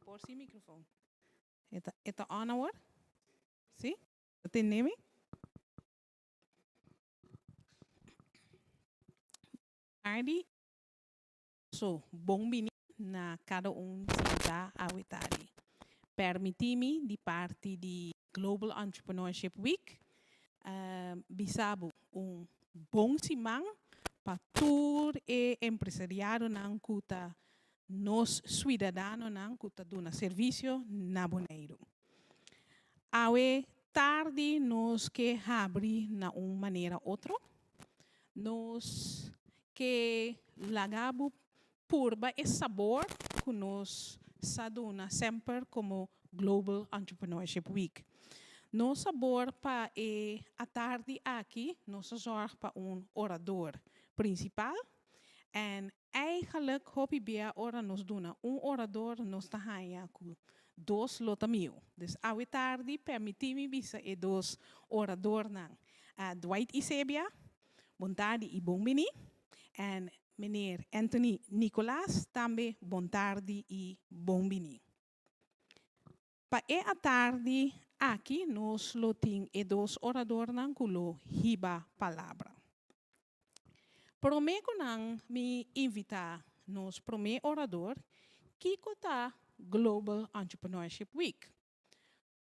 Por sin microfoon. E ta on awor? Si? Ta tende mi? Tardi. So, bon bini na kada un sintá awe tardi. Permití mi di parti di Global Entrepreneurship Week bisa bo un bon siman pa tur e empresariadonan ku ta nos suidadanonan ku ta duna servisio na Boneiru. Awe tardi nos ke habri na un manera otro. Nos ke laga bo purba e sabor ku nos sa duna semper komo Global Entrepreneurship Week. Nos sabor pa e atardi aki nos a zorg pa un orador prinsipal en Eigenlijk hopi bia ora nos duna un orador nos ta haña ku dos lo ta miu. Dus awe tardi permití mi bisa e dos oradornan, Dwight Isebia, bon tardi i bon bini, en meneer Anthony Nicolaas tambe bon tardi i bon bini. Pa e atardi aki nos lo tin e dos oradornan ku lo hiba palabra. Promé ku nan mi invitá nos promé orador, kiko ta Global Entrepreneurship Week?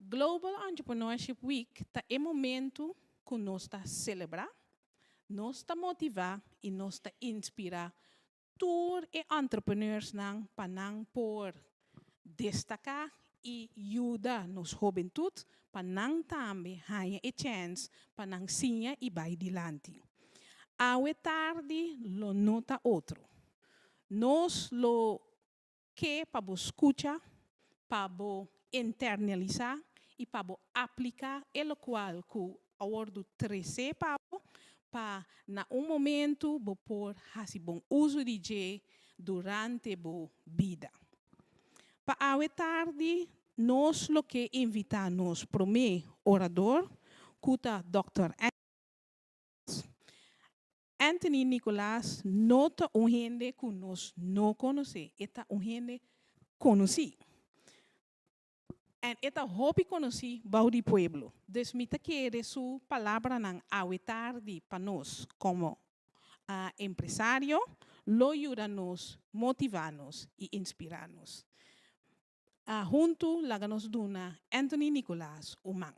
Global Entrepreneurship Week ta e momentu ku nos ta selebrá, nos ta motivá i nos ta inspirá tur e entrepreneursnan pa nan por destaká i yuda nos hobentut pa nan tambe haña e chèns pa nan siña i bai dilanti. Awe tardi lo no ta otro. Nos lo ke pa bo skucha, pa bo internalisá i pa bo apliká e lokual ku a wòrdu tresé pa bo, pa na un momentu bo por hasi bon uso di dje durante bo bida. Pa awe tardi nos lo ke invitá nos promé orador ku ta dòkter Anthony Nicolaas no ta un hende ku nos no konosé, e ta un hende konosí. En e ta hopi konosí bou di pueblo. Dus mi ta kere su palabranan awe tardi pa nos komo empresario lo yuda nos, motivá nos i inspirá nos. Huntu laga nos duna Anthony Nicolaas un man.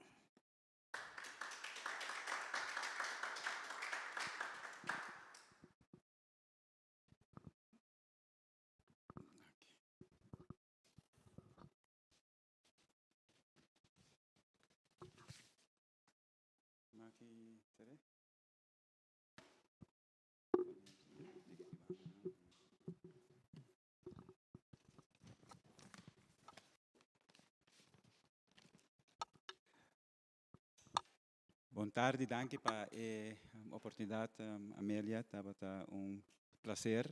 Bon tardi, danki pa e oportunidad Amelia, tabata un placer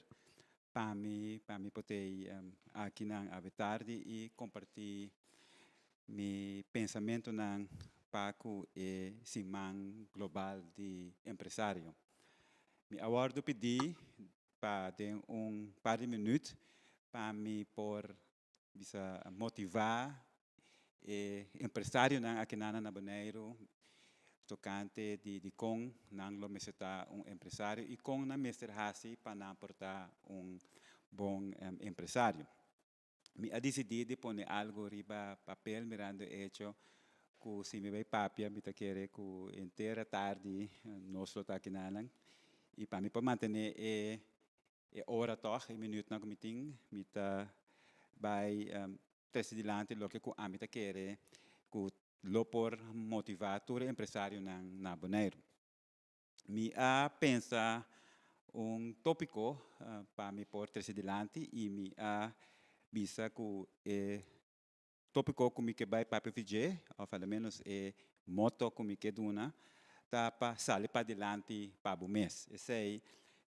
pa mi pa mi por tei akinan awe tardi y comparti mi pensamentonan pa cu e siman global di empresario. Mi a wordo pidi pa den un par di minuut pa mi por bisa motivá e empresarionan akinan na Boneiru tokante di dikon nan lo mester ta un empresario i kon nan mester hasi pa nan por ta un bon empresario. Mi a disidí di pone algu riba papel mirando e echo ku si mi bai papia mi ta kere ku henter atardi nos lo ta akinanan i pa mi por mantené e E ora tòg, e minütnan ku mi tin, mi ta bai trese dilanti loke ku ami ta kere ku lo por motivá tur e empresarionan na Boneiru. Mi a pensa un tópiko pa mi por trese dilanti i mi a bisa ku e Tópiko ku mi ke bai papia fi dje, òf a lo ménos e moto ku mi ke duna, ta pa sali padilanti pa bo mes. Esei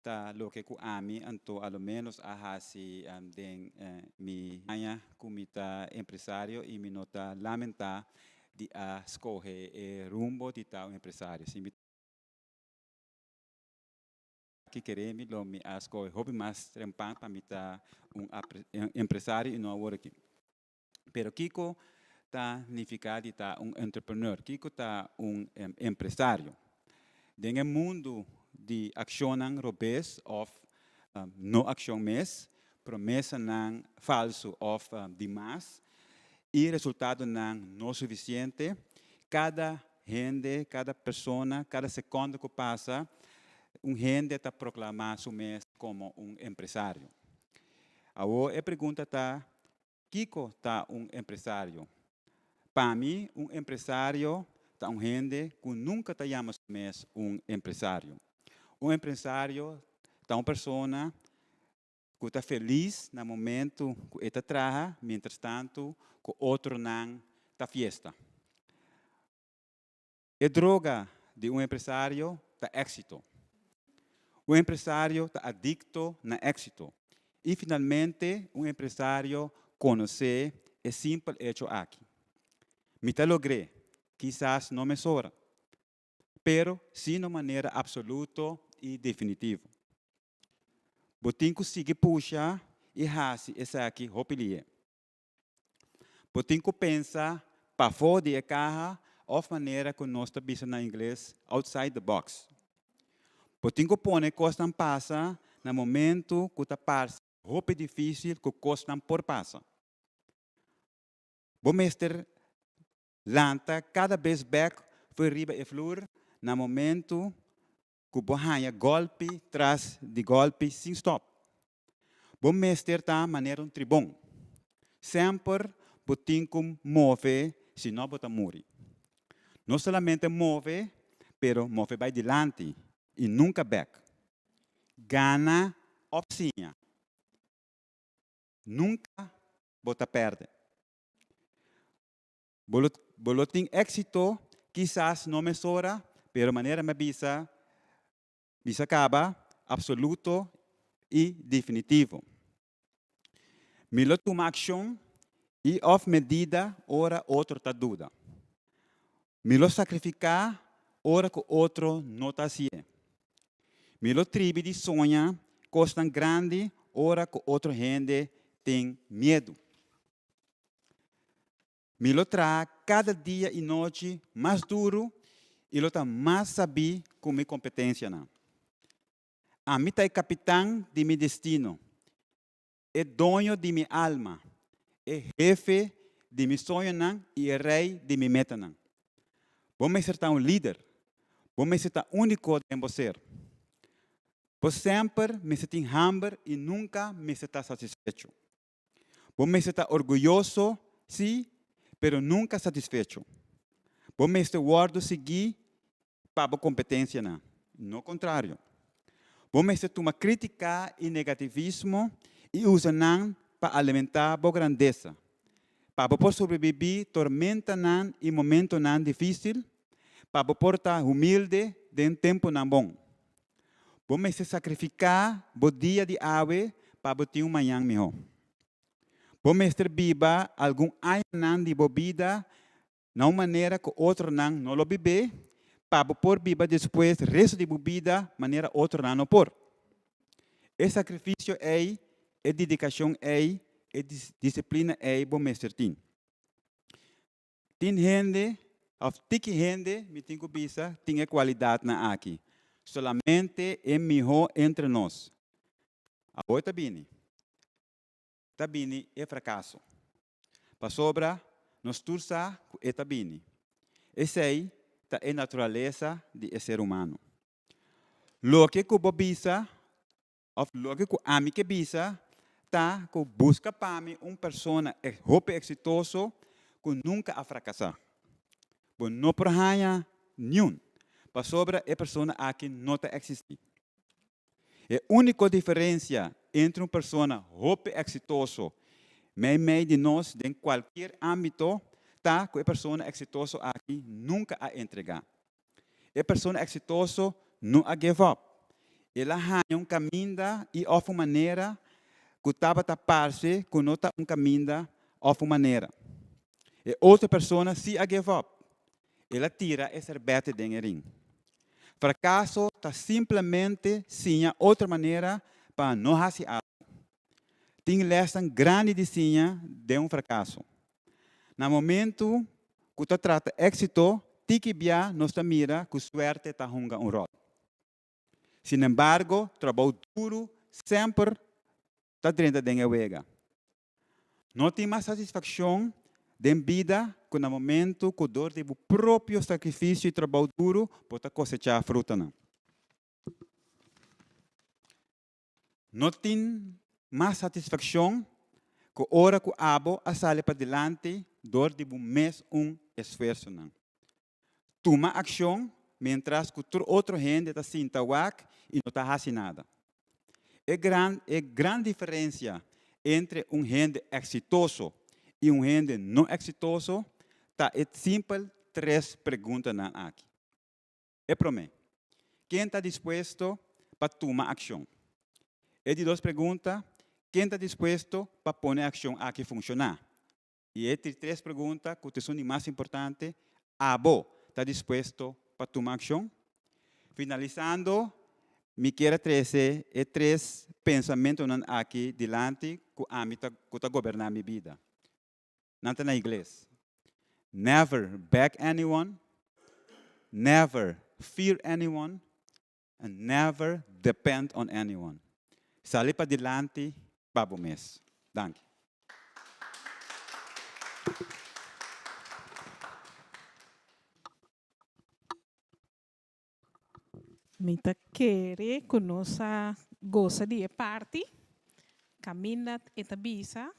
ta loke ku ami anto a lo ménos a hasi den mi aña ku mi ta empresario i mi no ta lamentá di a skohe e rumbo di ta un empresario. Si mi ki kere mi lo mi a skohe hopi mas trempan pa mi ta un empresario i no awor aki. Pero kiko ta nifiká di ta un entrepreneur? Kiko ta un empresario? Den e mundu di akshonnan robes òf no akshon mes, promesanan falsu òf di mas i resultadonan no sufisiente, kada hende, kada persona, kada sekònde ku pasa, un hende ta proklamá su mes komo un empresario. Awor e pregunta ta, Kiko ta un empresario? Pa mi, un empresario ta un hende ku nunka ta yama su mes un empresario. Un empresario ta un persona ku ta felis na momentu ku e ta traha, mientrastantu ku otronan ta fiesta. E droga di un empresario ta éxito. Un empresario ta adicto na éxito. Y finalmente un empresario conoce e simpel hecho aki, Mi ta logr'é, kisas no mesora, pero si na un manera absoluto y definitivo. Bo tin cu sigui pusha y haci esaki hopi lihe. Bo tin ku pensa pafó di e kaha òf manera ku nos ta bisa na ingles outside the box. Bo tin ku pone kosnan pasa na momentu ku ta parse hopi difísil ku kosnan por pasa. Bo mester lanta kada bes bèk for riba e flur na momentu ku bo haña gòlpi tras di gòlpi sin stòp. Bo mester ta manera un tribon. Semper bo tin ku move si no bo ta muri. No solamente move, pero move bai dilanti i nunka bèk. Gana òf siña. Nunka bo ta pèrdè. Bo lo bo lo tin éksito, kisas no mesora, pero manera mi a bisa, bisa kaba, apsoluto i definitivo. Mi lo tuma akshon i òf medida ora otro ta duda. Mi lo sakrifiká ora ku otro no ta hasié. Mi lo tribi di soña kosnan grandi ora ku otro hende tin miedu. Mi lo traha kada dia i nochi mas duru i lo ta mas sabí ku mi kompetensianan. Ami ta e kapitan di mi destino, e doño di mi alma, e hefe di mi soñonan i e rei di mi metanan. Bo mester ta un lider. Bo mester ta úniko den bo ser. Bo semper mester tin hamber i nunka mester ta satisfecho. Bo mester ta orguyoso, sí, pero nunka satisfecho. Bo mester wòrdu siguí pa bo kompetensianan, no kontrario. Bo mester tuma krítika i negativismo i usa nan pa alimentá bo grandesa, pa bo por sobrebibí tormentanan i momentonan difísil, pa bo por ta humilde den tempunan bon. Bo mester sakrifiká bo dia di awe pa bo tin un mañan mihó. Bo mester biba algun añanan di bo bida na un manera ku otronan no lo bib'é, pa bo por biba despues resto di bo bida manera otronan no por. E sakrifisio ei, e dedikashon ei, e disiplina ei bo mester tin. Tin hende, òf tiki hende, mi tin ku bisa, tin e kualidatnan aki. Solamente e mihó entre nos. Awor ta bini. Ta bini e frakaso. Pasobra nos tur sa ku e ta bini. Esei ta e naturalesa di e ser humano. Loke ku bo bisa Of loke ku ami ke bisa ta ku buska pa mi un persona hopi eksitoso ku nunka a frakasá. Bo no por haña niun, pasobra e persona aki no ta eksistí. E úniko diferensia entre un persona hopi eksitoso meimei di nos den kualkier ámbito ta ku e persona eksitoso aki nunka a entregá. E persona eksitoso no a give up. El a haña un kaminda i òf un manera ku tabata parse ku no ta un kaminda òf un manera. E otro persona sí a give up. El a tira e serbete den e ring. Frakaso ta simplemente siña otro manera pa no hasi algu. Tin lèsnan grandi di siña den un frakaso. Na momento ku ta trata éksito, tiki bia nos ta mira ku suerte ta hunga un ròl. Sinembargo, trabou duru semper ta drenta den e wega. No tin mas satisfakshon den bida ku na momento ku dor di bo propio sakrifisio i trabou duru bo ta kosechá frutanan. No tin mas satisfakshon ku ora ku abo a sali padilanti dor di bo mes un esfuersonan. Tuma akshon mientras ku tur otro hende ta sinta wak i no ta hasi nada. E gran e gran diferensia entre un hende eksitoso i un hende no eksitoso ta e simpel tres preguntanan aki. E promé, Ken ta dispuesto pa tuma akshon? E di dos pregunta, Ken ta dispuesto pa pone e akshon aki funshoná? I e di tres pregunta, ku ta esun di mas importante, Abo ta dispuesto pa tuma akshon? Finalisando, mi kier a trese e tres pensamentunan aki dilanti ku ami ta ku ta goberná mi bida. Nan ta na ingles. Never beg anyone, never fear anyone, and never depend on anyone. Sali padilanti pa bo mes. Danki. Mi ta kere ku nos a gosa di e parti kaminda e ta bisa,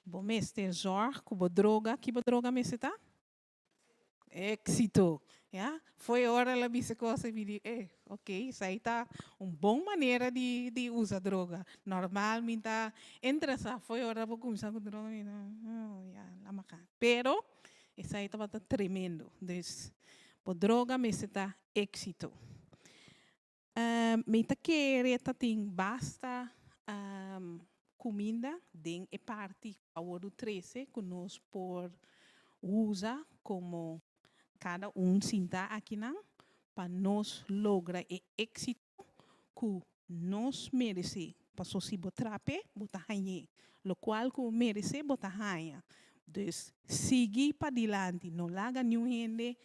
Bo mester zòrg ku bo droga, ki bo droga mester ta? Éxito. Ya, foi ora el a bisa kos mi di, eh, ok, esei ta un bon manera di di usa droga. Normal mi ta interesá, foi ora bo kuminsá ku droga mi ta, oh, ya, la maka. Pero esei tabata tremendo. Dus, bo droga mester ta éxito. Mi ta kere ta tin basta kuminda den e parti ku a wordu trese ku nos por usa komo kada un sinta akinan pa nos logra e éksito ku nos meresé. Paso si bo trap'é, bo ta hañ'é. Lokual ku bo meresé, bo ta haña. Dus, sigui padilanti, no laga niun hende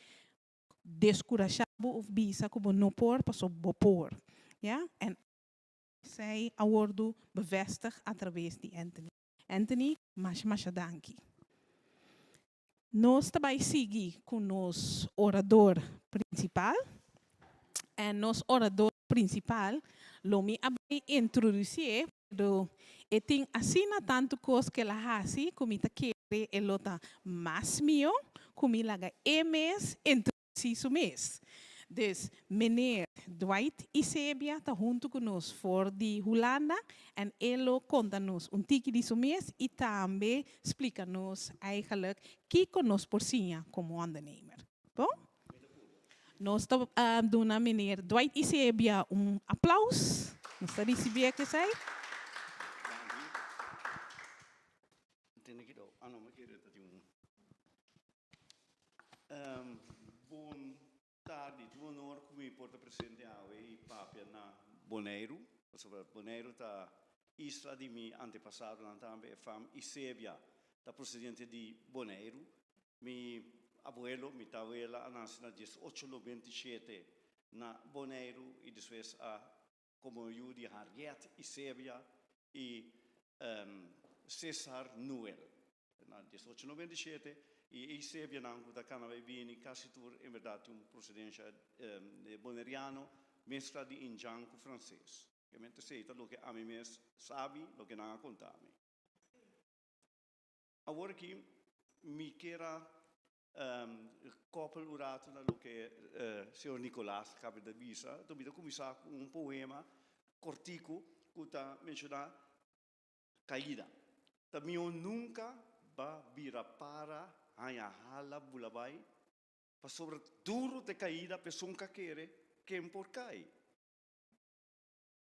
deskurashá bo of bisa ku bo no por paso bo por. Ya, en esei a wordu bevestig atraves di Anthony. Anthony, masha masha danki. Nos ta bai sigui ku nos orador prinsipal. En nos orador prinsipal lo mi a bai introdusié, pero e tin asina tantu kos ku el a hasi ku mi ta kere e lo ta mas mihó ku mi laga e mes introdusí su mes. Dus, meneer Dwight Isebia ta huntu ku nos for di Hulanda en e lo konta nos un tiki di su mes i tambe splika nos eigenlijk kiko nos por siña komo ondernemer. Bon? Nos ta duna meneer Dwight Isebia un aplaus. Nos ta risibié ku esei. Bon tardi, ta un honor ku mi por ta presente awe i papia na Boneiru, pasobra Boneiru ta isla di mi antepasadonan tambe, e fam Isebia ta prosedente di Boneiru. Mi abuelo, mi tawela a nase na 1897 na Boneiru i despues a komo yu di Harriet Isebia i Cesar Noel. Na 1897 i e Isebianan ku ta kana bai bini kasi tur en bèrdat tin un prosedensha boneriano meskla di indjan ku franses. Obviamente esei ta loke ami mes sabi, loke nan a konta mi. Awor aki mi kier a koppel un rato na loke señor Nicolas a kaba di bisa. Enton mi ta kuminsá ku un poema kortiku ku ta menshoná kaida. Ta mihó nunka ba bira para haña hala bula bai, pasobra duru ta e kaida p'esun ka kere ken por kai.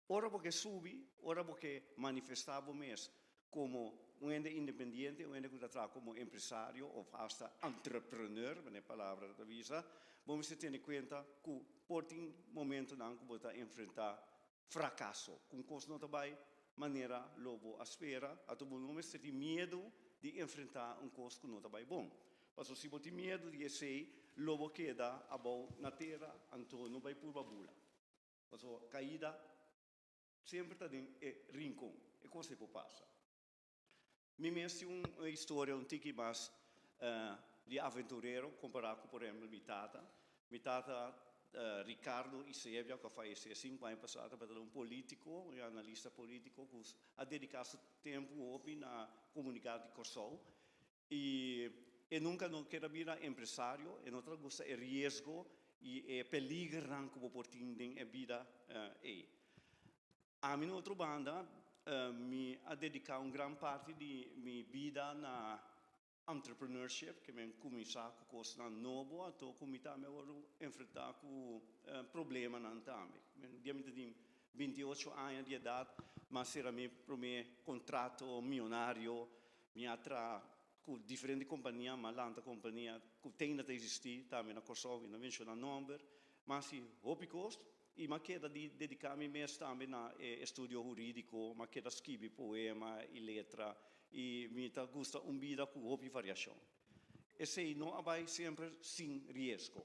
Ora bo ke subi, ora bo ke manifestá bo mes komo un hende independiente, un hende ku ta traha komo empresario òf asta entrepreneur, manera e palabra ta bisa, bo mester tene kuenta ku por tin momentonan ku bo ta enfrentá frakaso, ku un kos no ta bai manera lo bo a spera, anto bo no mester tin miedu. di enfrentá un kos ku no ta bai bon. Pasobra si bo tin miedu di esei, lo bo keda abou na tera, anto no bai purba bula. Pasobra kaida semper ta den e rinkon, e kos ei por pasa. Mi mes tin un historia un tiki mas di aventurero kompará ku por ehempel mi tata. Mi tata Ricardo Isebia ku a fayesé sinku aña pasá tabata un polítiko, un analista polítiko ku a dediká su tempu hopi na komunidat di Kòrsou. I e nunka no keda bira empresario, e no ta gusta e riesgo i e peligernan ku bo por tin den e bida ei. Ami na otro banda, mi a dediká un gran parti di mi bida na entrepreneurship, ke men kuminsá ku kosnan nobo, anto ku mi tambe a wòrdu enfrentá ku problemanan tambe. Dia mi ta tin 28 aña di edat, mi a sera mi promé kontrato mionario, mi a traha ku diferente kompania, mi a lanta kompania ku te ainda ta eksistí tambe na Kòrsou, mi no menshoná nòmber, mi a hasi hopi kos. I m'a keda di dediká mi mes tambe na e estudio hurídiko, m'a keda skibi poema i letra i mi ta gusta un bida ku hopi variashon. Esei no a bai semper sin riesgo.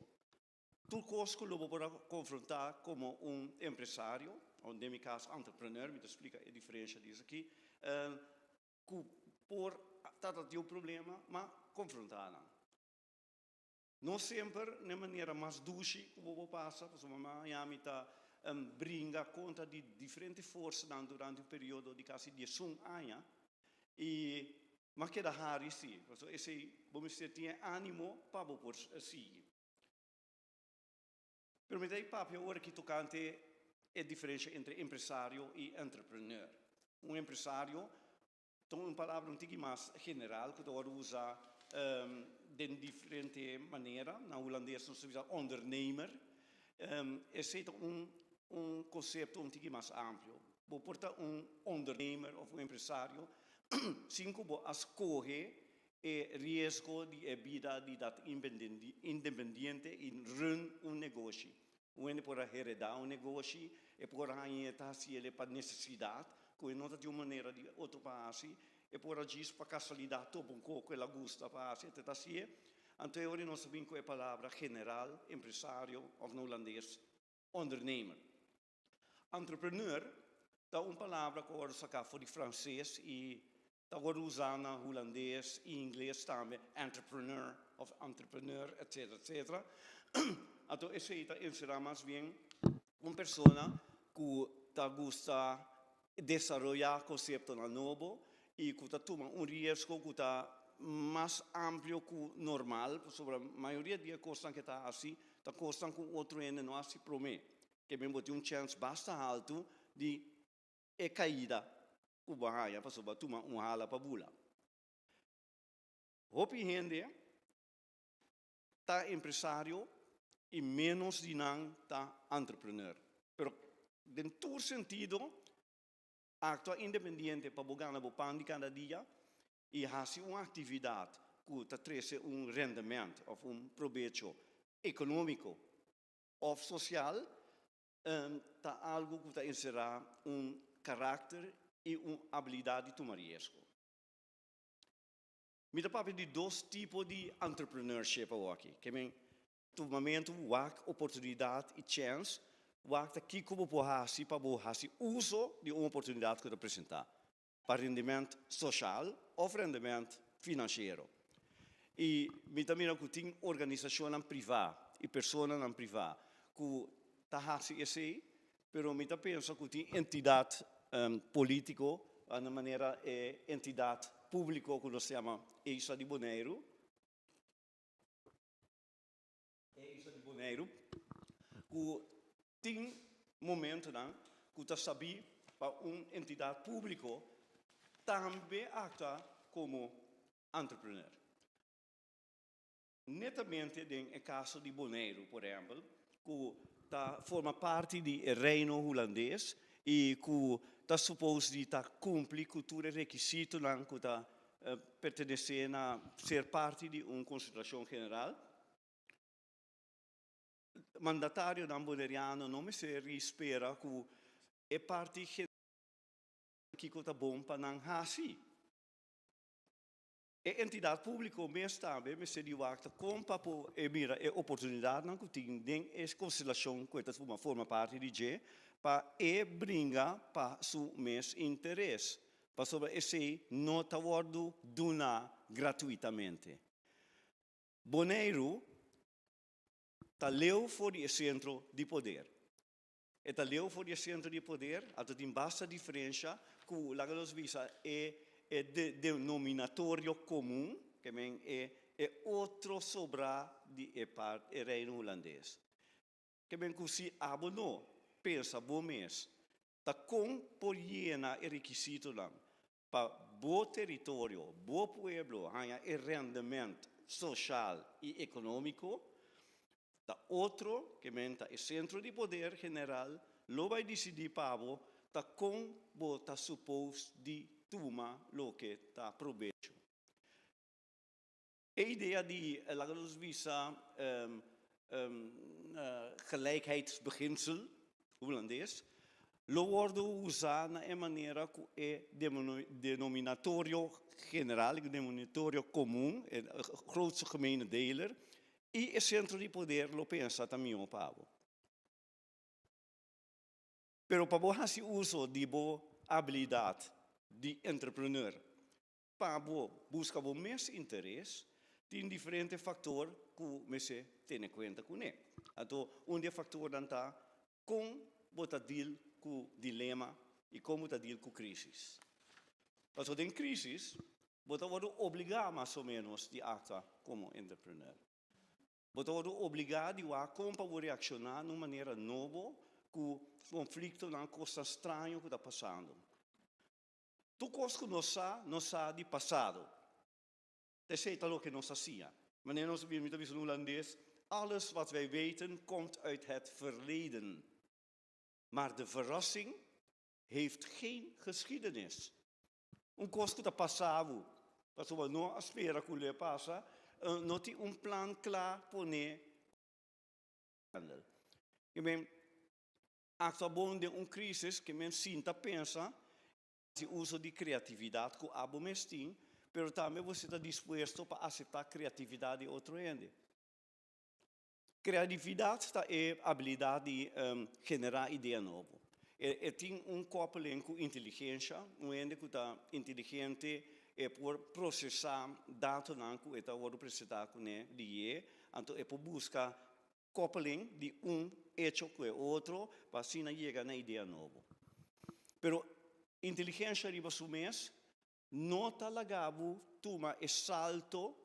Tur kos ku lo bo por a konfrontá komo un empresario, o den mi kas entrepreneur, mi ta splika e diferensha di esaki, ku por ta ta tin un problema, m'a konfrontá nan. No semper n'e manera mas dushi ku bo por pasa, pasobra mama i ami ta bringa kontra di diferente forsanan durante un periodo di kasi diesun aña, i m'a keda hari si, pasobra esei bo mester tin e animo pa bo por sigui. Pero mi ta papia ora aki tokante e diferensha entre empresario i entrepreneur. Un empresario Ta un palabra un tiki mas general ku ta wòrdu usá den diferente manera. Na hulandes nos ta bisa ondernemer. Esei ta un un konsepto un tiki mas amplio. Bo por ta un ondernemer òf un empresario sin ku bo a skohe e riesgo di e bida di dat independiente i run un negoshi. Un hende por a heredá un negoshi, e por haña e ta hasi el pa nesesidat, ku e no ta tin un manera di otro pa hasi, e por a djis pa kasualidat topa un kos ku el a gusta pa hasi, e ta hasié. Anto e ora nos ta bin ku e palabra general, empresario òf na hulandes, ondernemer. Entrepreneur ta un palabra ku a wòrdu saká for di franses i ta wòrdu usá na hulandes i ingles tambe, entrepreneur òf entrepreneur, etsetera, etsetera. Anto esei ta enserá mas bien un persona ku ta gusta desaroyá konseptonan nobo i ku ta tuma un riesgo ku ta mas amplio ku normal, pasobra mayoria di e kosnan ku e ta hasi ta kosnan ku otro hende no hasi promé. Ke men bo tin un chèns basta haltu di e kaida ku bo a haña pasobra bo a tuma un hala pa bula. Hopi hende ta empresario i ménos di nan ta entrepreneur. Pero den tur sentido, aktua independiente pa bo gana bo pan di kada dia i hasi un aktividat ku ta trese un rendement òf un probecho ekonómiko òf sosial ta algu ku ta enserá un karakter i un abilidat di tuma riesgo. Mi ta papia di dos tipo di entrepreneurship awoki. Ke men tumamentu wak oportunidat i chèns, wak ta kiko bo por hasi pa bo hasi uso di un oportunidat ku ta presentá, pa rendiment soshal òf rendiment finansiero. I mi ta mira ku tin organisashonnan privá i personanan privá ku ta hasi esei, pero mi ta pensa ku tin entidat polítiko, na manera e entidat públiko ku nos ta yama e isla di Boneiru, e isla di Boneiru, ku tin momentonan ku ta sabí pa un entidat públiko tambe aktua komo entrepreneur. Netamente den e kaso di Boneiru, por ehèmpel, ku ta forma parti di e Reino Hulandes i ku ta supos di ta kumpli ku tur e rekisitonan ku ta pertenesé na ser parti di un konsentrashon general, mandatarionan boneriano no mester spera ku e parti general kiko ta bon pa nan hasi. E entidat públiko mes tambe mester di wak ta kon pa por e mira e oportunidatnan ku tin den e konstelashon ku e ta forma parti di dje pa e bringa pa su mes interes, pasobra esei no ta wòrdu duná gratuitamente. Boneiru ta leu for di e sentro di poder. E ta leu for di e sentro di poder, anto tin basta diferensha ku, laga nos bisa, e e denominatorio komun, ke men e e otro sobrá di e part e Reino Hulandes. Ke men ku si abo no pensa bo mes ta kon por yena e rekisitonan pa bo teritorio, bo pueblo haña e rendement soshal i ekonómiko, ta otro, ke men ta e sentro di poder general, lo bai disidí pa bo ta kon bo ta supos di tuma loke ta probecho. E idea di, laga nos bisa, gelijkheidsbeginsel, hulandes, lo wòrdu usá na e manera ku e denominatorio general, e denominatorio komun, e grootste gemene deler, i e sentro di poder lo pensa ta mihó pa bo. Pero pa bo hasi uso di bo abilidat di entrepreneur Pa bo buska bo mes interes, tin diferente faktor ku mester tene kuenta kuné. Anto, un di e faktornan ta kon bo ta deal ku dilema i kon bo ta deal ku krísis. Pasobra den krísis, bo ta wòrdu obligá mas o ménos di aktua komo entrepreneur. Bo ta wòrdu obligá di wak kon pa bo reakshoná na un manera nobo ku konfliktonan, kosnan straño ku ta pasando. Tur kos ku nos sa, nos sa di pasado. Ta esei ta loke nos a siña. Manera nos mi ta bisa na hulandes, Alles wat wij weten komt uit het verleden. Maar de verrassing heeft geen geschiedenis. Un kos ku ta pasa bo, pasobra no a spera ku lo e pasa, no tin un plan kla pone. I men, Aktua bon den un crisis ke men sinta pensa i hasi uso di creatividad ku abo mes tin, pero tambe bo ta dispuesto pa acepta creatividad di otro hende. Creatividad ta e abilidad di genera idea nobo. E tin un koppeling ku inteligencia, un hende ku ta inteligente e por procesa datonan ku e ta wordo presenta kuné di ye, anto e por buska Koppeling di un hecho ku e otro pa asina yega na idea nobo. Pero inteligensha riba su mes no ta laga bo tuma e salto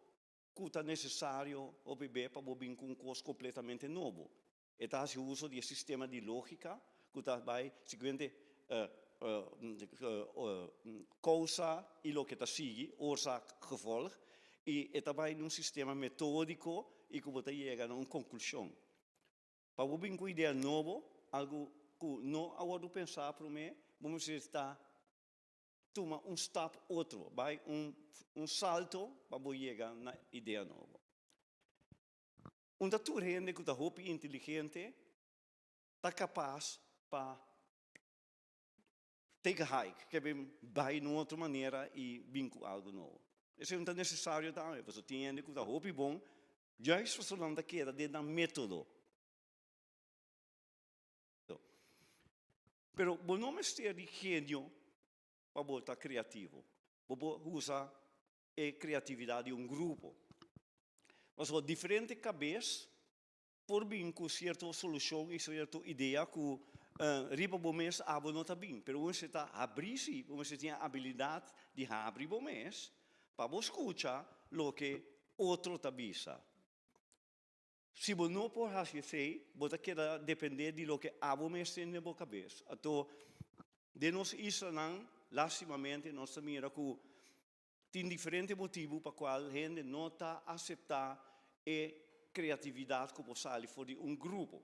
ku ta nesesario hopi be pa bo bin ku un kos kompletamente nobo. E ta hasi uso di e sistema di lógika ku ta bai siguiente kousa i loke ta sigui, oorzaak, gevolg, i e ta bai den un sistema metódiko i ku bo ta yega na un konklushon. Pa bo bin ku idea nobo, algu ku no a wòrdu pensá promé, bo mester ta tuma un stap otro, bai un un salto pa bo yega na idea nobo. Un ta tur hende ku ta hopi inteligente ta kapas pa take a hike, ke bin bai na un otro manera i bin ku algu nobo. Esei no ta nesesario tambe, pasobra tin hende ku ta hopi bon, juist pasobra nan ta keda den nan metodo. Pero bo no mester di genio pa bo ta kreativo. Bo por usa e kreatividat di un grupo. Pasobra diferente kabes Por bin ku sierto solushon i sierto idea ku riba bo mes abo no ta bin, pero bo mester ta habrí sí, bo mester tin e abilidat di habri bo mes pa bo skucha loke otro ta bisa. Si bo no por hasi esei, bo ta keda dependé di loke abo mes tin den bo kabes. Anto, den nos islanan, lastimamente nos ta mira ku Tin diferente motibu pa cual hende no ta acepta e creatividad cu por sali for di un grupo.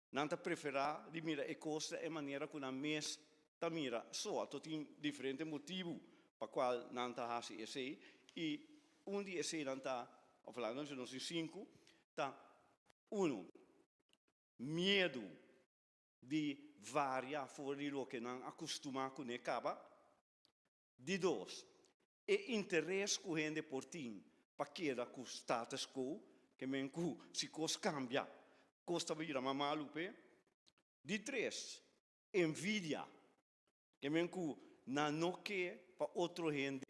Nan ta prefera di mira e cos den e manera cu nan mes ta mira so. Anto tin diferente motibu pa cual nan ta haci esey y un di eseynan ta, of laga nos nos tin sinku, ta uno, miedu di varia for di loke nan a custuma cune caba. Di dos, E interes ku hende por tin pa keda ku status quo, ke men ku si kos kambia, kos ta bira mas malu p'e. Di tres, envidia, ke men ku nan no ke pa otro hende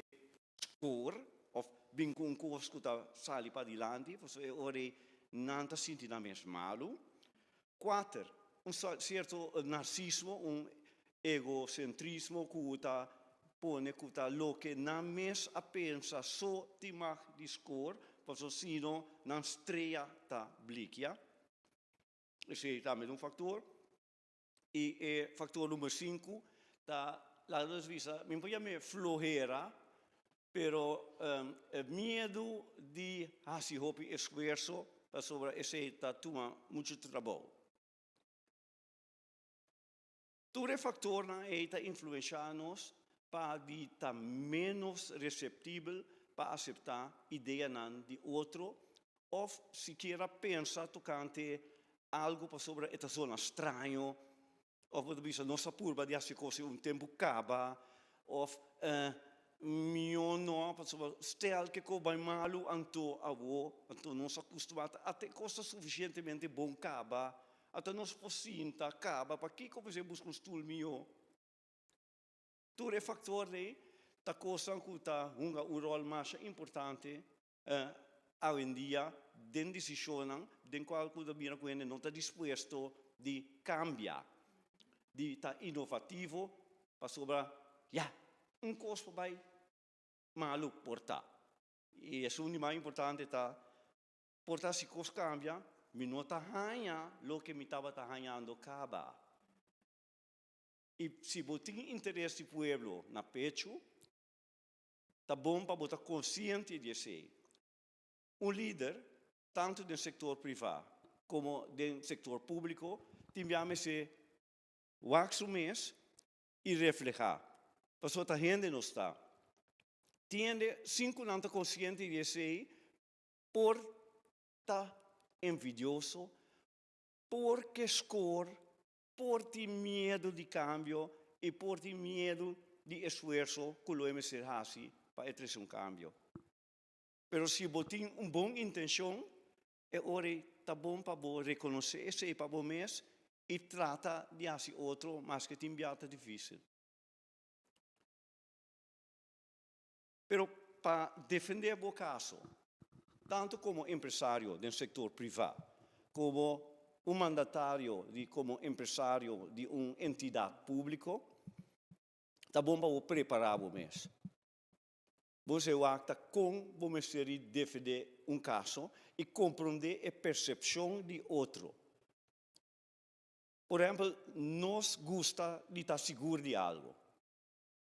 skor òf bin ku un kos ku ta sali padilanti, pasobra e ora ei nan ta sinti nan mes malu. Kuater, un sierto narsismo, un egosentrismo ku ta pone ku ta loke nan mes a pensa so tin mag di skor, pasobra sino nan strea ta blikia. Esei tambe ta un faktor. I e faktor number sinku ta, laga nos bisa, mi por yam'é flohera, pero e miedu di hasi hopi esfuerso pasobra esei ta tuma muchu trabou. Tur e faktornan ei ta influenshá nos pa di ta ménos reseptibel pa aseptá ideanan di otro òf sikiera pensa tokante algu pasobra e ta zona straño òf bo ta bisa nos a purba di hasi kos un tempu kaba òf mihó no pasobra stel ke kos bai malu anto awo anto nos a kustumá ta ate kos ta sufisientemente bon kaba anto nos por sinta kaba pakiko mester buska un stul mihó. Tur e faktor ei ta kosnan ku ta hunga un ròl masha importante awendia den desishonnan den kual ku ta mira ku hende no ta dispuesto di kambia, di ta inovativo pasobra ya un kos por bai malu por ta. I esun di mas importante ta por ta si kos kambia mi no ta haña loke mi tabata hañando kaba. I si bo tin interes di pueblo na pechu, ta bon pa bo ta konsiente di esei. Un lider, tantu den sektor privá komo den sektor públiko, tin bia mester wak su mes i reflehá, pasobra ta hende nos ta. Tin hende sin ku nan ta konsiente di esei por ta envidioso, por ke skor Por tin miedu di kambio i por tin miedu di esfuerso ku lo e mester hasi pa e trese un kambio. Pero si bo tin un bon intenshon, e ora ei ta bon pa bo rekonosé esei pa bo mes i trata di hasi otro maske tin bia ta difísil. Pero pa defendé bo kaso, tantu komo empresario den sektor privá, komo un mandatario di komo empresario di un entidat públiko, ta bon pa bo prepará bo mes. Bo mester wak ta kon bo mester di defendé un kaso i komprondé e persepshon di otro. Por ehèmpel, nos gusta di ta sigur di algu.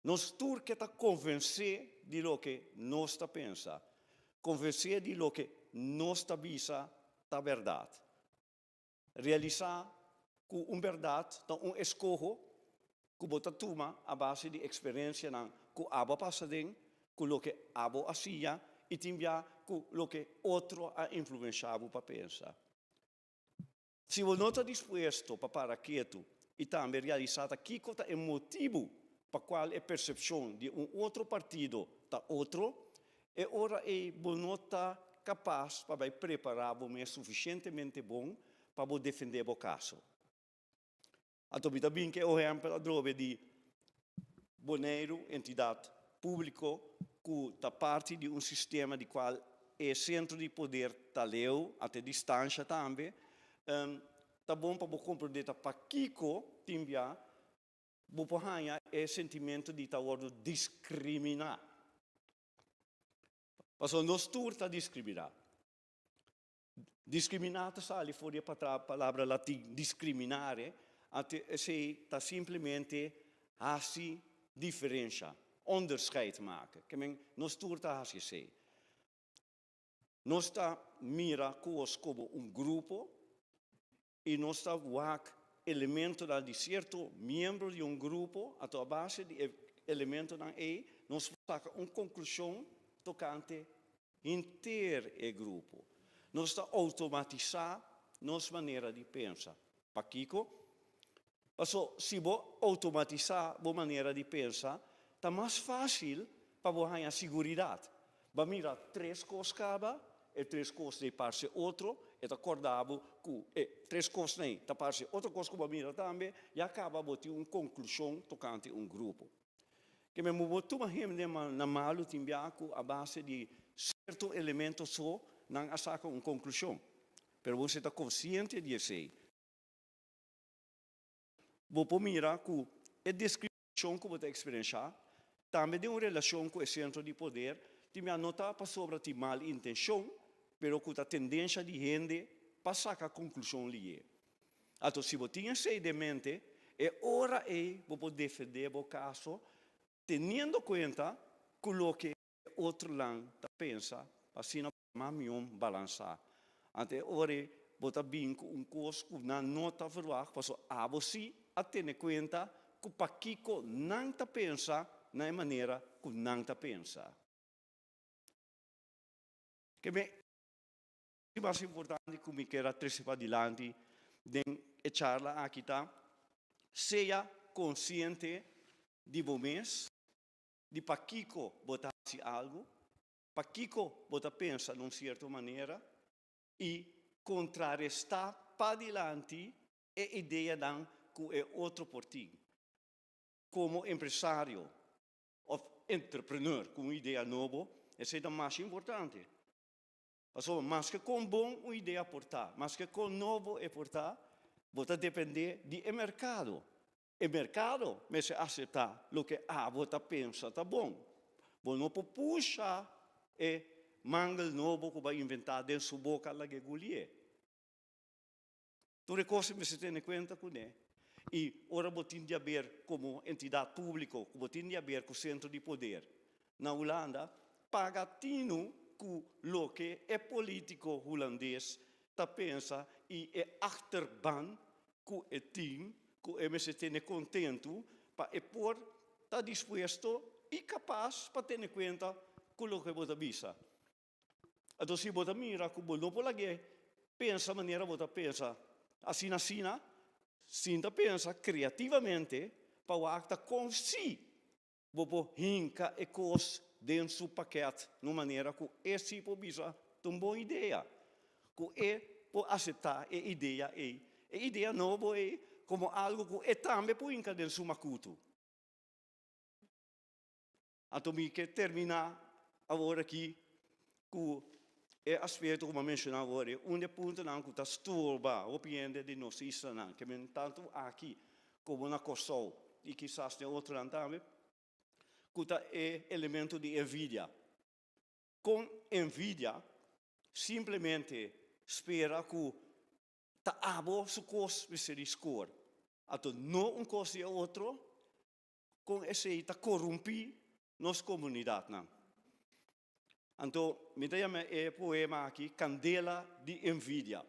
Nos tur ke ta konvensé di loke nos ta pensa, konvensé di loke nos ta bisa ta bèrdat. Realisá ku un bèrdat ta un eskoho ku bo ta tuma a base di eksperensianan ku abo a pasa den, ku loke abo a siña i tin bia ku loke otro a influenshá bo pa pensa. Si bo no ta dispuesto pa para ketu i tambe realisá ta kiko ta e motibu pa kual e persepshon di un otro partido ta otro, e ora ei bo no ta kapas pa bai prepará bo mes sufisientemente bon pa bo defendé bo kaso. Anto mi ta bin ku e ohèmpel adrobe di Boneiru, entidat públiko ku ta parti di un sistema di kual e sentro di poder ta leu, ante distansha tambe. Ta bon pa bo komprondé ta pakiko tin bia bo por haña e sentimentu di ta wòrdu diskriminá. Pasobra nos tur ta diskriminá. Diskriminá ta sali for di e palabra latin discriminare, anto esei ta simplemente hasi diferensha, onderscheid maken. Ke men, nos tur ta hasi esei. Nos ta mira kos komo un grupo i nos ta wak elementonan di sierto miembro di un grupo, anto a base di e elementonan ei nos por saka un konklushon tokante Henter e grupo. Nos ta outomatisá nos manera di pensa. Pakiko? Paso si bo outomatisá bo manera di pensa, ta mas fásil. pa bo haña siguridat. Bo a mira tres kos kaba, e tres kos ei parse otro, e ta kòrda bo ku e tres kosnan ei ta parse otro kos ku bo a mira tambe, ya kaba bo tin un konklushon tokante un grupo. Ke men bo tuma hende na malu tin bia ku a base di sierto elemento so nan a saka un konklushon. Pero bo mester ta konsiente di esei. Bo por mira ku e deskripshon ku bo ta eksperenshá tambe den un relashon ku e sentro di poder tin bia no ta pasobra tin mal intenshon pero ku ta tendensha di hende pa saka konklushon lié. Anto si bo tin esei den mente, e ora ei bo por defendé bo kaso teniendo kuenta ku loke e otronan ta pensa pa asina bo mas mihó balansá. Anto e ora ei bo ta bin ku un kos ku nan no ta verwagt pasobra abo sí a tene kuenta ku pakiko nan ta pensa na e manera ku nan ta pensa. Ke men E mas importante ku mi kier a trese padilanti den e charla aki ta, sea konsiente di bo mes, di pakiko bo ta hasi algu, pakiko bo ta pensa na un sierto manera i kontrarestá padilanti e ideanan ku e otro por tin. Komo empresario òf entrepreneur ku un idea nobo, esei ta mas importante. Pasobra maske kon bon un idea por ta, maske kon nobo e por ta, bo ta dependé di e merkado. E merkado mester aseptá loke abo ta pensa ta bon. Bo no por pusha e mangel nobo ku bo a inventá den su boka lag'é gulié. Tur e kos mester tene kuenta kuné. I ora bo tin di haber komo entidat públiko, ku bo tin di haber ku sentro di poder na Hulanda, paga tinu ku loke e polítiko hulandes ta pensa i e achterban ku e tin ku e mester tene kontentu pa e por ta dispuesto i kapas pa tene kuenta ku loke bo ta bisa. Anto si bo ta mira ku bo no por lag'é pensa manera bo ta pensa asina asina, sin ta pensa kreativamente pa wak ta kon si bo por hinka e kos den su pakèt na un manera ku e si por bisa ta un bon idea, ku e por aseptá e idea ei, e idea nobo ei komo algu ku e tambe por hinka den su makutu. Anto mi ke terminá awor aki ku e aspekto ku mi a menshoná awor, e un di e puntonan ku ta sturba hopi hende di nos islanan, ke men tantu aki komo na Kòrsou i kisas den otronan tambe, ku ta e elemento di envidia. Kon envidia simplemente spera ku ta abo su kos mester di skor, anto no un kos di e otro, Kon esei ta korumpí nos komunidatnan? Anto mi ta yama e poema aki Kandela di Envidia.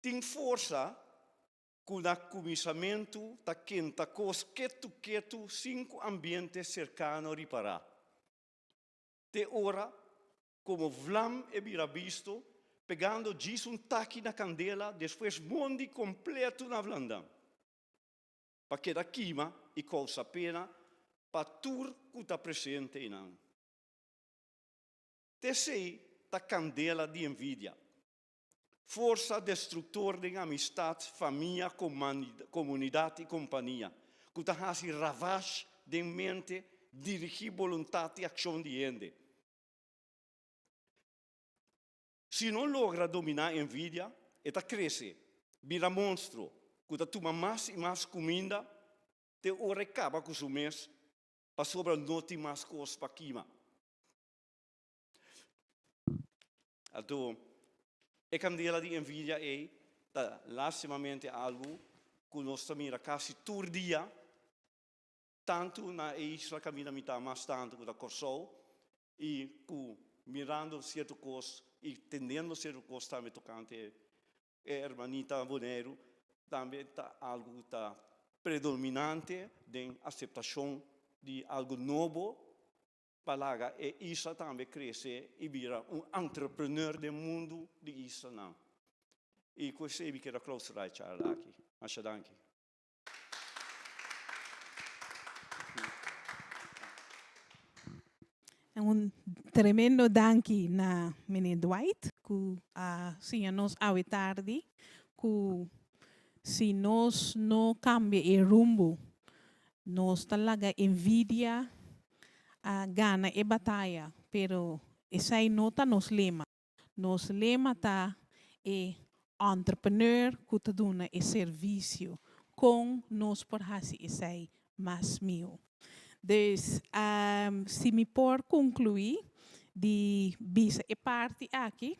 Tin forsa ku na kuminsamentu ta kenta kos ketu ketu sin ku ambiente serkano ripará. Te ora, komo vlam e bira bisto, pegando djis un taki na kandela, despues mondi kompletu na vlandan, pa keda kima i kousa pena pa tur ku ta presente einan. T'esei ta kandela di envidia, forsa destruktor den amistat, famia, komunidat i kompania, ku ta hasi ravage den mente, dirigí boluntat i akshon di hende. Si no logra dominá envidia, e ta krese, bira monstruo ku ta tuma mas i mas kuminda te ora e kaba ku su mes pasobra no tin mas kos pa kima. Anto, e kandela di envidia ei ta lastimamente algu ku nos ta mira kasi tur dia, tantu na e isla kaminda mi ta mas tantu ku ta Kòrsou, i ku mirando sierto kos i tendendo sierto kos tambe tokante e hermanita Boneiru, tambe ta algu ku ta predominante den aseptashon di algu nobo Pa laga e isla tambe krese i bira un entrepreneur den mundu di islanan. I ku esei mi keda clausurar e charla aki. Masha danki. Un tremendo danki na meneer Dwight ku a siña nos awe tardi ku si nos no kambia e rumbo, nos ta laga envidia a gana e bataya, pero esei no ta nos lema. Nos lema ta e entrepreneur ku ta duna e servisio, kon nos por hasi esei mas mihó. Dus, si mi por konkluí di bisa e parti aki,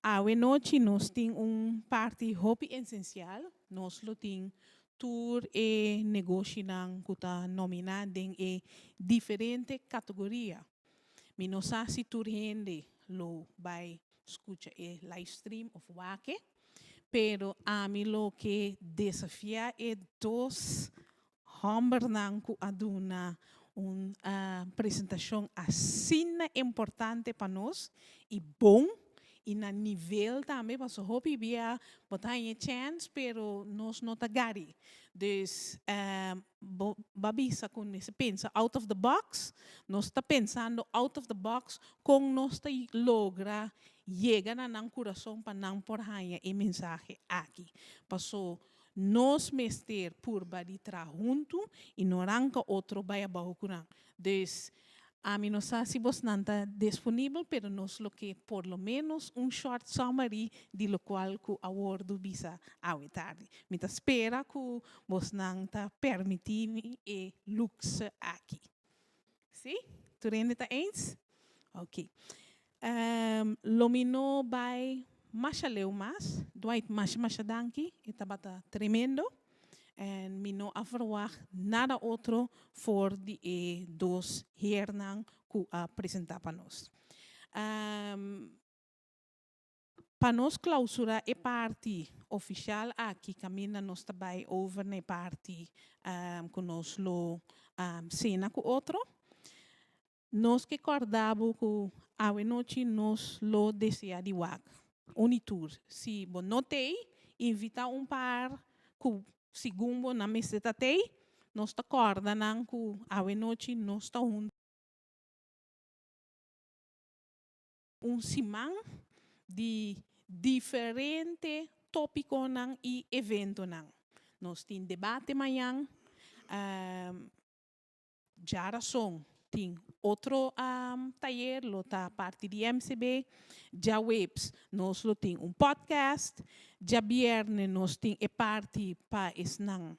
awe nochi nos tin un parti hopi esensial, nos lo tin tur e negoshinan ku ta nominá den e diferente kategoria. Mi no sa si tur hende lo bai skucha e livestream òf wak e, pero ami lo ke desafiá e dos hòmbernan ku a duna un presentashon asina importante pa nos i bon i na nivel tambe, pasobra hopi bia bo ta haña e chèns pero nos no ta gari. Dus bo ba bisa ku mester pensa out of the box, nos ta pensando out of the box kon nos ta logra yega na nan kurason pa nan por haña e mensahe aki. Paso nos mester purba di traha huntu i no ranka otro bai abou ku nan. Dus ami no sa si bosnan ta disponibel, pero nos lo ke por lo menos un short summary di lokual ku a wordu bisa awe tardi. Mi ta spera ku bosnan ta permití mi e lukse aki. Sí? Tur hende ta eens? Ok. Lo mi no bai masha leu mas. Dwight, masha masha danki. E tabata tremendo. En mi no a verwacht nada otro for di e dos heernan ku a presentá pa nos. Pa nos klausurá e parti ofishal aki kaminda nos ta bai over na e parti ku nos lo sena ku otro. Nos ke kòrda bo ku awe nochi nos lo deseá di wak un i tur. Si bo no t'ei, invitá un par ku segun bo nan mester ta t'ei. Nos ta kòrda nan ku awe nochi nos ta huntu un siman di diferente tópikonan i eventonan. Nos tin debate mañan. Djarason tin otro tayer, lo ta parti di MCB. Djaweps nos lo tin un podcast. Djabierne nos tin e parti pa esnan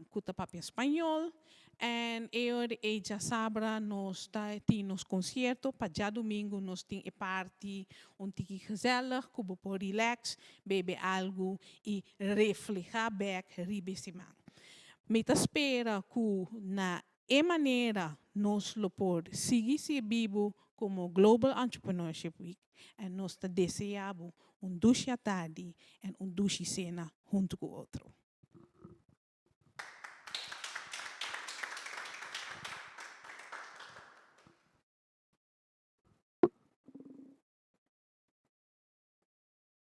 ku ta papia spañol. En e ora ei djasabra nos ta tin nos konsierto. Pa djadumingu nos tin e parti un tiki gezellig ku bo por relax, bebe algu i reflehá bèk riba e siman. Mi ta spera ku na e manera nos lo por sigui sirbi bo komo Global Entrepreneurship Week en nos ta deseá bo un dushi atardi en un dushi sena huntu ku otro.